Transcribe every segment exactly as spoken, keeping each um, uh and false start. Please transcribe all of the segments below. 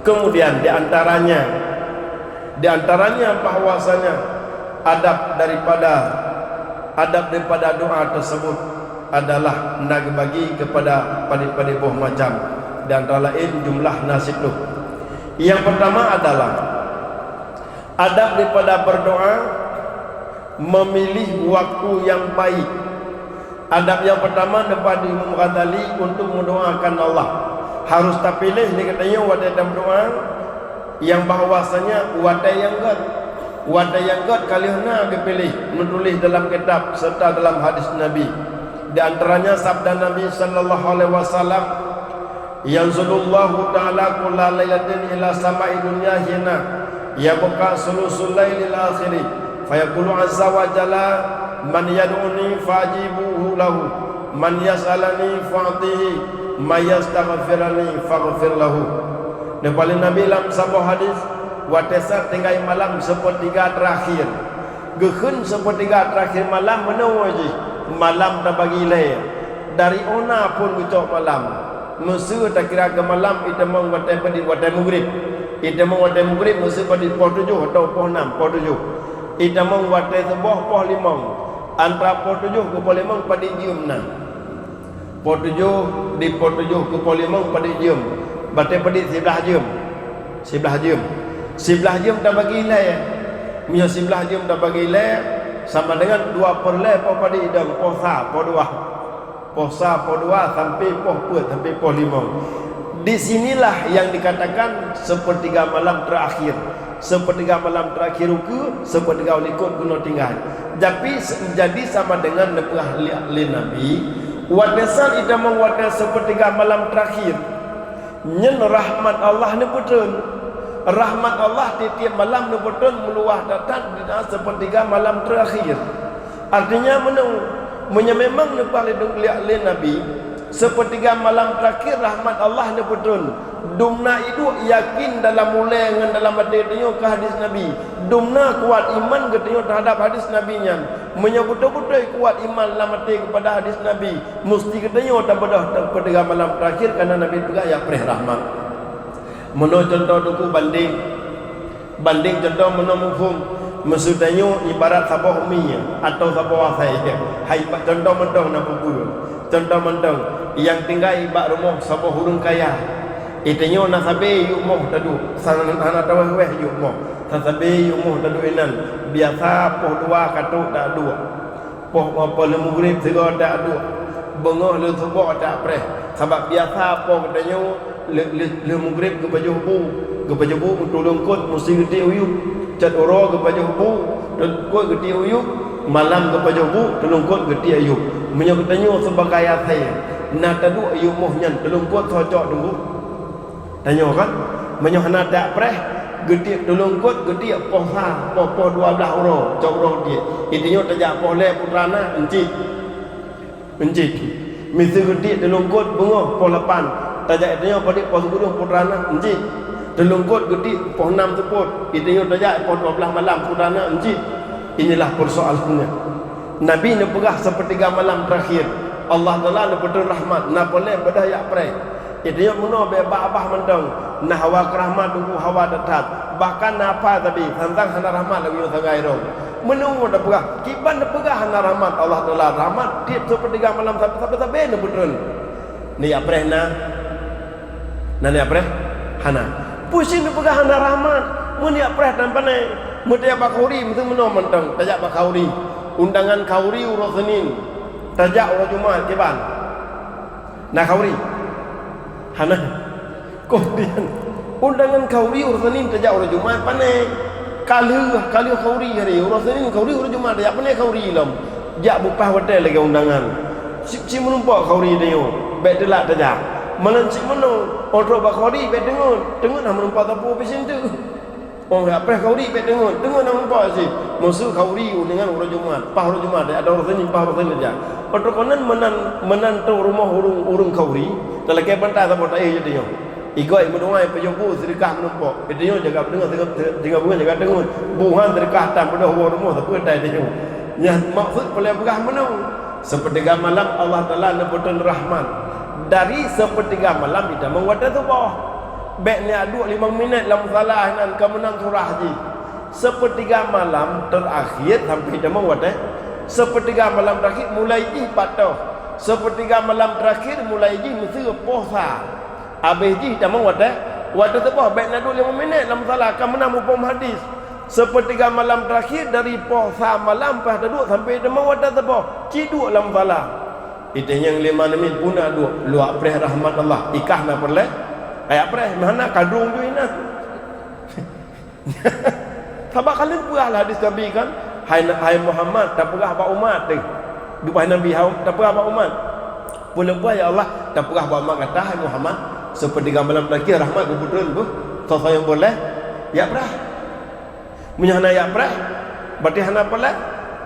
Kemudian di antaranya, di antaranya bahwasanya adab daripada, adab daripada doa tersebut adalah na geubagi kepada padé-padé boh macam, di antara laén jumlah na siplôh. Yang pertama adalah adab daripada berdoa, memilih waktu yang baik. Adab nyang peurtama neuba di Imam Ghazali untuk mendoakan Allah. Harus tapiléh lé geutanyoe watée tameudoa nyang bahwasanya watée nyang gét. Watée nyang gét ka lheueh na geupiléh, meutuléh dalam kitab serta dalam hadis Nabi. Di antaranya sabda Nabi sallallahu alaihi wasallam, "Yanzilullahu ta'ala kulla lailatin ila sama'i dunya hina yabqa sulusul lailil akhiri, fayaqulu azza wa jalla, 'Man yad'uni fajibuhu lahu, man yas'alani fa'tihi, man yastaghfirani faghfir lahu.'" Neupaléh Nabi lam saboh hadis, watée sa tinggai malam seupeutiga teurakhir. Geukheun seupeutiga teurakhir malam meunoe jih, malam tabagi lhée. Dari óh na phon geucok malam. Meuseu takira keu malam itamong watée padit, watée mugrib. Itamong watée mugrib meuseu padit poh tujoh atawa poh nam, poh tujoh. Itamong watée suboh poh limong. Antara poh tujoh keu poh limong padit jeuem na. Poh tujoh, di poh tujoh keu poh limong padit jeuem. Batée padit siblaih jeuem. Siblaih jeuem. Siblaih jeuem tabagi lhée. Meunyoe siblaih jeuem tabagi lhée, sama dengan dua per lhée poh padit idong, poh sa, poh dua. Poh sa, poh dua, sampai poh peuet, sampai poh limong. Di sinilah yang dikatakan sepertiga malam terakhir. Sepertiga malam terakhir ukeue, sepertiga likot keunoe tinggai. Tapi se-, jadi sama dengan neupeugah lé, lé Nabi, watée sa itamong watée sepertiga malam terakhir, nyan rahmat Allah neupeutrön. Rahmat Allah tieb-tieb malam neupeutrön meuluwah that-that di sepertiga malam terakhir. Artinya meunoe, meunyoe memang neupeugah lé, lé, lé Nabi, sepertiga malam terakhir rahmat Allah neupeutrön. Dumna iduek yakin dalam ulée ngon dalam até tanyoe keu hadis Nabi. Dumna kuat iman geutanyoe teuhadab hadis Nabi nyan. Meunyoe beutôi-beutôi kuat iman lam até keupada hadis Nabi, musti geutanyoe tabeudôh sepertiga malam terakhir, karena Nabi peugah jak preh rahmat. Meunoe cuntoh Teungku bandeng. Bandeng cuntoh meunoe muphom, meuseu tanyoe ibarat saboh mie atawa saboh asai. Hai, contoh mantong na peue-peue. Contoh mantong, nyang tinggai bak rumoh saboh ureuëng kaya. Itanyoe na sabe yup moh taduek, sa-, hana taweh-weh yup moh. Sa-, sabe yup moh taduek inan, biasa poh dua ka trok taduek. Poh, poh lheueh mugrib sigoe taduek, beungoh lheueh suboh tapreh. Sabab biasa poh geutanyoe lheueh, lheueh, lheueh mugrib geupajoh bu, geupajoh bu, tuleueng kot musti geutiek u yup. Cot uroe geupajoh bu, tuleueng kot geutiek u yup. Malam geupajoh bu, tuleueng kot geutiek u yup. Meunyoe geutanyoe sibagai asai, na taduek yup moh nyan tuleueng kot soe cok teungku? Tanyoe kan, meunyoe hana tapreh, geutiek tuleueng kot, geutiek poh sa, poh, poh dua blaih uroe, cok uroe geutiek. Itanyoe tajak poh lhée putra na, encit. Encit. Miseue geutiek tuleueng kot beungoh poh lapan, tajak itanyoe padit poh sikureueng putra na, encit. Tuleueng kot geutiek poh nam seupôt, itanyoe tajak poh dua blaih malam putra na, encit. Inilah persoalannya. Nabi neupeugah sepertiga malam terakhir, Allah Taala neupeutrön rahmat, na peureulée beudôh jak preh. Itanyoe meunoe bék babah mantong, na hawa keu rahmat, teungku, hawa that-that. Bahkan na apa sabe, sang-sang hana rahmat lagée nyoe sagai droe. Meunoe tapeugah, kiban tapeugah hana rahmat Allah Taala, rahmat tieb sepertiga malam sabe-sabe neupeutrön. Neujak preh na? Na neujak preh? Hana. Pusing tapeugah hana rahmat, meunyoe jak preh tan pane. Meutajak bak khauri, meuteumeunoe mantong, tajak bak khauri. Undangan khauri uroe Senin, tajak uroe Jumat, kiban? Na khauri? Hana. Kemudian, undangan khauri uroe Senin tajak uroe Jumat pane. Ka lheueh, ka lheueh khauri hari, uroe Senin khauri, uroe Jumat tajak pane khauri lom. Jak beupaih watée lagée undangan. Sip-sip meurumpok khauri tanyoe, bék teulat tajak. Malam sip meunoe, óh trok bak khauri bék teungeut, teungeut hana meurumpok sapeue pih sien teuk. Óh jak preh khauri bék teungeut, teungeut na meurumpok cit. Meuseu khauri deungon uroe Jumat, paih uroe Jumat, ada uroe Senin, paih uroe Senin jak. Óh trok keunan meunan, meunan trok rumoh ureuëng, ureuëng khauri, talakée bantai saboh taéh jih tanyoe. Igoe meudoai pajoh bu seudeukah meurumpok. Itanyoe jaga deungon, tinggai beungoh jaga teungeut. Bu han seudeukah tan beudôh woe rumoh sapeue tai tanyoe. Nyan maksud peulée peugah meunoe. Sepertiga malam Allah Taala neupeutrön rahmat. Dari sepertiga malam itamong watée suboh. Bék neujak duek limong minét lam musala nan ka meunan surah jih. Sepertiga malam terakhir sampai tamong watée. Sepertiga malam terakhir mulai jih patoh. Sepertiga malam terakhir mulai jih miseue poh sa. Abéh jih tamong watée, watée suboh. Bék neujak duek limong minét lam musala ka meunan muphom hadis. Sepertiga malam terakhir dari poh sa malam paih taduek sampai tamong watée suboh. Cit duek lam musala. Itanyong lé manusia puna duek, luwak preh rahmat Allah. Ikah na peureulée? Ayak preh, meuhana kadrong ju inan. Sabab ka lheueh peugah lah hadis Nabi kan, "Hai, hai Muhammad, tapeugah bak umat teuh." Dupaih Nabi, "Hai, tapeugah bak umat." Peue leupeue, "Ya Allah, tapeugah bak umat gata, hai Muhammad, sepertiga malam terakhir rahmat geubeutrön beuh, soe-soe nyang boleh, yak preh." Meunyoe hana yak preh, berarti hana peureulée.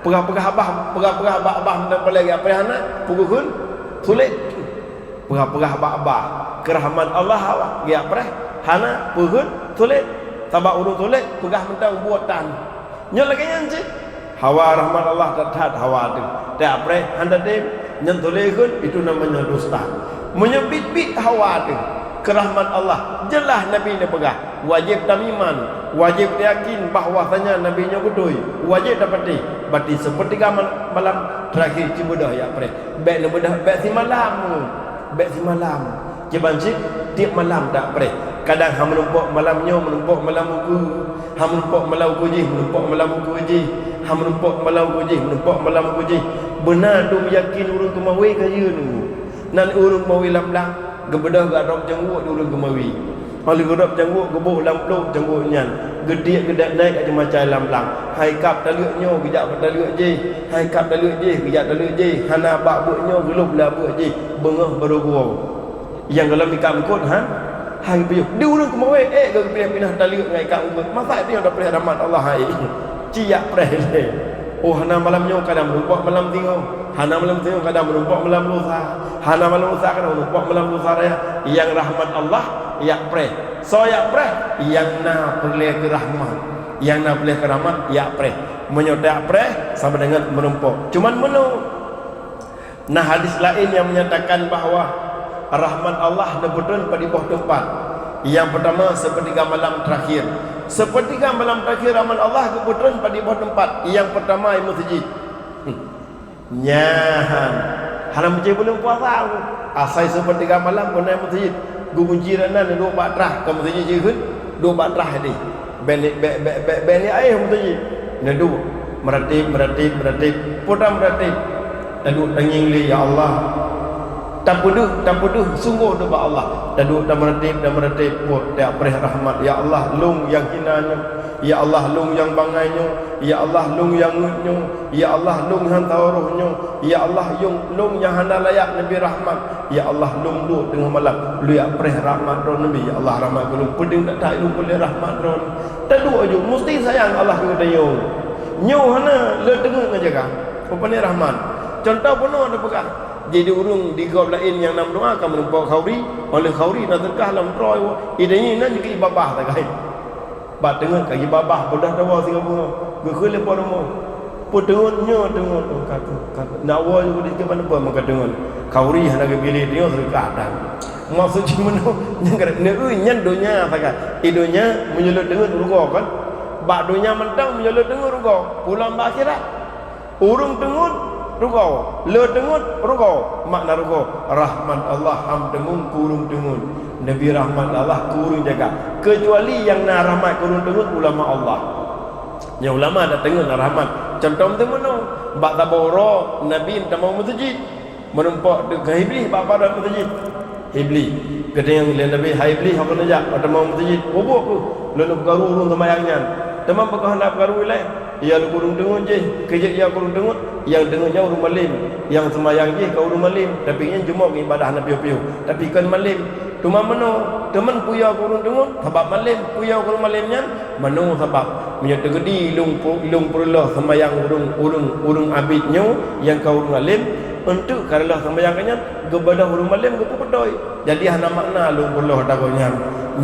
Peugah-peugah babah, peugah-peugah babah meunan peureulée, yak preh hana, peue geukheun? Sulet. Peugah-peugah babah, keu rahmat Allah awak, yak preh hana, peue geukheun? Sulet. Sabab ureuëng sulet peugah mantong buet tan. Nyoe lagée nyan cit. Hawa rahmat Allah that-that hawa teuh. Yak preh hana tem, nyan sulet geukheun, itu namanya dusta. Meunyoe biet-biet hawa teuh keu rahmat Allah, jeulaih Nabi neupeugah, wajéb tameuiman, wajéb tayakin bahwasanya Nabi nyoe beutôi, wajéb tapatéh. Berarti sepertiga mal-, malam terakhir cit beudôh yak preh. Bék neubeudôh, bék simalam. Bék simalam. Kiban cit tieb malam yak preh. Kadang ha meunumpok malam nyoe, meunumpok malam ukeue. Ha meunumpok malam ukeue jih, meunumpok malam ukeue jih. Ha meunumpok malam ukeue jih, meunumpok malam ukeue jih. Beuna dum yakin ureuëng keumawe ka yue nunggu. Nan ureuëng keumawe lam blang, geubeudôh geudrob jangguek di ureuëng keumawe. Óh lheueh geudrob jangguek geuboh lam plôk jangguek nyan, geutiek geudat naik ka jeumacai lam blang. Hai kab taleuek nyoe geujak bak taleuek jih, hai kab taleuek jih geujak taleuek jih, hana bak beuet nyoe geulôb lam beuet jih, beungoh barô geuwoe. Nyang gohlom ikab eungkôt han, han geupiôh. Di ureuëng keumawe ék geupiôh pinah taleuek ngon ikab eungkôt. Masa itu nyang tapreh rahmat Allah hai. Ci yak preh lé. Oh, hana malam nyoe kadang meurumpok malam singoh. Hana malam singoh kadang meurumpok malam lusa. Hana malam lusa kadang meurumpok malam lusa raya. Nyang rahmat Allah yak preh. Soe yak preh? Nyang na peureulée keu rahmat. Nyang na peureulée keu rahmat yak preh. Meunyoe yak preh sama dengan meurumpok. Cuman meunoe. Na hadis laén nyang menyatakan bahwa rahmat Allah neubeutrön pat di boh teumpat. Nyang peurtama, sepertiga malam terakhir. Sepertiga malam terakhir rahmat Allah geubeutrön pat di boh teumpat. Nyang peurtama, di meuseujid. Hmm. Nyan. Hana meucé buleuen puasa. Asai sepertiga malam beuna meuseujid. Geukunci rot nan duek bak trah, ka meuseujid jih kheun, duek bak trah deh. Bék, bék, bék, bék, bék ni aéh meuseujid. Neuduek, meuratéb, meuratéb, meuratéb. Peue tameuratéb? Taduek tangieng lé, "Ya Allah." Tapeudeuh, tapeudeuh sunggoh ubak Allah. Taduek tameuratéb, tameuratéb, peue tapreh rahmat. "Ya Allah, lôn nyang hina nyoe. Ya Allah, lôn nyang bangai nyoe. Ya Allah, lôn nyang ngeuet nyoe. Ya Allah, lôn nyang han teuroh nyoe. Ya Allah, lôn, lôn nyang hana layak neubri rahmat. Ya Allah, lôn duek teungoh malam, lôn yak preh rahmat Droeneuh, ya Allah, rahmat keu lôn. Peudeueng that-that lôn peureulée rahmat Droeneuh." Taduek ju, musti sayang Allah keu geutanyoe. Nyoe hana le teungeut ngon jaga. Rupajih rahmat. Cuntoh bunoe neupeugah. Jadi ureuëng di gob laén nyang na meudoá ka meurumpok khauri, óh lheueh khauri na seudeukah lam droe. Ideh nyan jih keu babah sagai. Bak teungeut ka jibabah, beudôh tawoe singoh beungoh. Geukheun lé po rumoh, "Peue teungeut nyoe teungeut?" "Oh, ka teungeut, ka teungeut." Nak woe ju di teumpat peue meuka teungeut. Khauri hana geupiléh teungoh seudeukah tan. Maksud jih meunoe, nyan ka, neu-, nyan donya sagai. Di donya meunyoe le teungeut rugoe kan? Bak donya mantong meunyoe le teungeut rugoe, pulang bak akhirat. Ureuëng teungeut rugoe, le teungeut rugoe, makna rugoe, rahmat Allah han teumeung keu ureuëng teungeut, neubri rahmat Allah keu ureuëng jaga. Keucuali nyang na rahmat keu ureuëng teungeut ulama Allah. Nyang ulama na teungeut na rahmat. Cuntoh meuteumeunoe, bak saboh uroe Nabi tamong meuseujid. Meurumpok deungon Iblih bak padang meuseujid. Iblih, geutanyong lé Nabi, "Hai Iblih, ho keuneuk jak?" "Watée tamong meuseujid." "Bubuet kheueh, lôn peukaru ureuëng seumayang nyan." Teuma bak keuh hana peukaru ilée, "Iya lôn keu ureuëng teungeut jih." Keu jeuet iya keu ureuëng teungeut, nyang teungeut nyan ureuëng malem, nyang seumayang jih ka ureuëng malem, tapi nyan jumok ibadah na piôh-piôh, tapi kon malem. Teuma meunoe, teuma puya keu ureuëng teungeut, sabab malem, puya keu ureuëng malem nyan, meunoe sabab. Meunyoe teugeudi lôn pu-, lôn peureulôh seumayang ureuëng, ureuëng, ureuëng abit nyoe nyang ka ureuëng alem, Eunteuk ka reuloh seumayang nyan, geubeudôh ureuëng malém geupeubeutôi. Jadi hana makna lôn peureuloh ata gobnyan.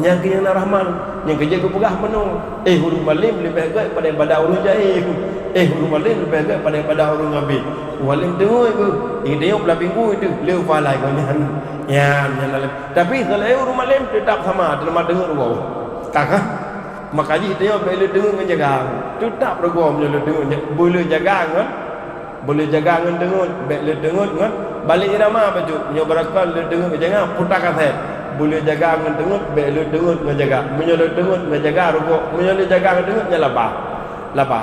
Nyang keuh nyang na rahmat, nyang keuh jeuet geupeugah meunoe, "Eh, ureuëng malém leubeh gét daripada ureuëng jahé. Eh, ureuëng malém leubeh gét daripada ureuëng abéh." Ureuëng malém teungeut geuh, geutanyoe pula minggu itu, lé upah laén gobnyan. Nyan, nyan lalém. Tapi seulai ureuëng malém teutap sama, teuma teungeut rugoe. Ka kah? Maka jih tanyoe bék lé teungeut ngon jaga. Teutap rugoe meunyoe lé teungeut, beulé jaga ngon Beulé jaga ngon teungeut, bék lé teungeut ngon balék irama bacut. Nyoe barokon lé teungeut ngon jaga, puta kasét. Beulé jaga ngon teungeut, bék lé teungeut ngon jaga. Meunyoe lé teungeut ngon jaga, rugoe. Meunyoe lé jaga ngon teungeut, nyan laba. Laba.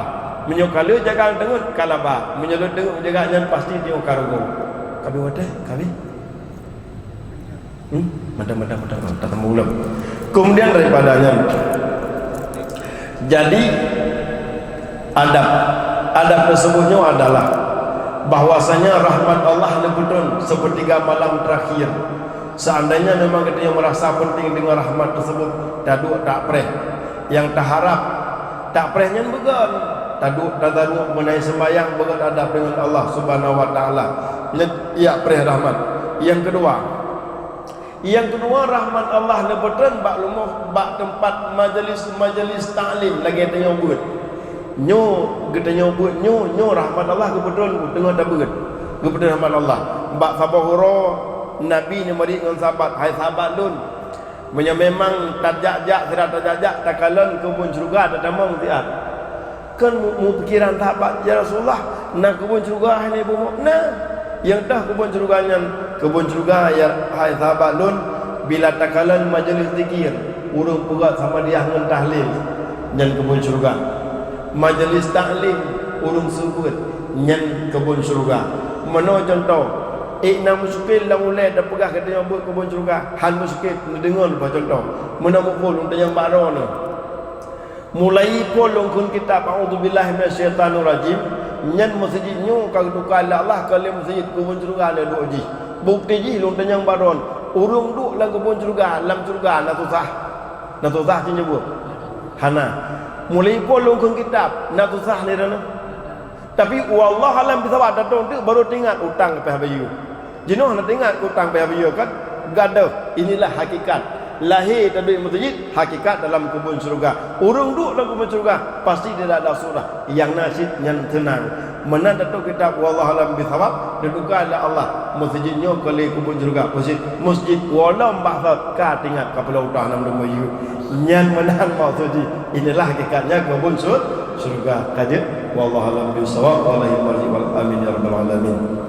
Meunyoe ka lé jaga ngon teungeut, ka laba. Meunyoe lé teungeut ngon jaga, nyan pasti teungoh ka rugoe. Ka bi watée, ka bi. Hmm? Mantap, mantap, mantap. Tatamong lom. Kemudian daripada nyan, jadi adab, adab tersebutnya adalah bahwasanya rahmat Allah neupeutron sepertiga malam terakhir. Seandainya memang kita yang merasa penting dengan rahmat tersebut, taduek tak preh. Yang taharap tak preh nyan beugon. Taduek, taduek meunai sembahyang beugon adab dengan Allah Subhanahu wa Taala. Nyan yak preh rahmat. Yang kedua, Nyang keudua, rahmat Allah neupeutron bak rumoh, bak teumpat majelis-majelis taklim lagée tanyoe beuet. Nyoe geutanyoe beuet nyoe, nyoe rahmat Allah geupeutron teungoh tabeuet. Geupeutron rahmat Allah. Bak saboh uroe Nabi neumeurit ngon sahabat, "Hai sahabat lôn, meunyoe memang tajak-jak sira tajak-jak takalon keubon syeuruga tatamong siat." Kon mu-, meupikiran sahabat, "Ya Rasulullah, na keubon syeuruga hai Nabi bumoe?" Na. Nyang toh keubon syeuruga nyan, keubon syeuruga, ya hai sahabat lôn, bila takalon majelis zikir, ureuëng peugét samadiyah ngon tahlil, nyan keubon syeuruga. Majelis taklim, ureuëng seubuet, nyan keubon syeuruga. Meunoe cuntoh, ék na meusyukil lam ulée tapeugah geutanyoe beuet keubon syeuruga, han meusyukil neudeungoe leubeh cuntoh. Meunoe mukul, ureuëng tanyong bak droeneuh. Mulai phon lôn kheun kitab A'udzubillahi minasyaitonirrajim, nyan meuseujid nyoe ka geutuka lé Allah keu lé meuseujid keubon syeuruga lé duek jih. Bukeuti jih lôn tanyong bak droen, ureuëng duek lam keubon syeuruga, lam syeuruga na susah? Na susah cit nyoe beuh? Hana. Mulai phon lôn kheun kitab, na susah lé droeneuh? Tapi wallahu alam bisawab, datang teuk baru teuingat utang leupah bayeue. Jinoe na teuingat utang leupah bayeue kan? Gadoh, inilah hakikat. Lahé taduek meuseujid, hakikat dalam keubon syeuruga. Ureuëng duek lam keubon syeuruga, pasti di dalam surah. Nyang na cit nyan teunang. Meunan datang kitab wallahu alam bisawab, neutuka lé Allah meuseujid nyoe keu lé keubon syeuruga. Meuseujid, meuseujid walom bahsa ka teuingat ka pulo utang lam dumoe yue. Nyan meunan maksud jih. Inilah hakikatnya keubon syur-, syeuruga. Ka jeuet, wallahu alam bisawab, wallahu amin ya rabbal alamin.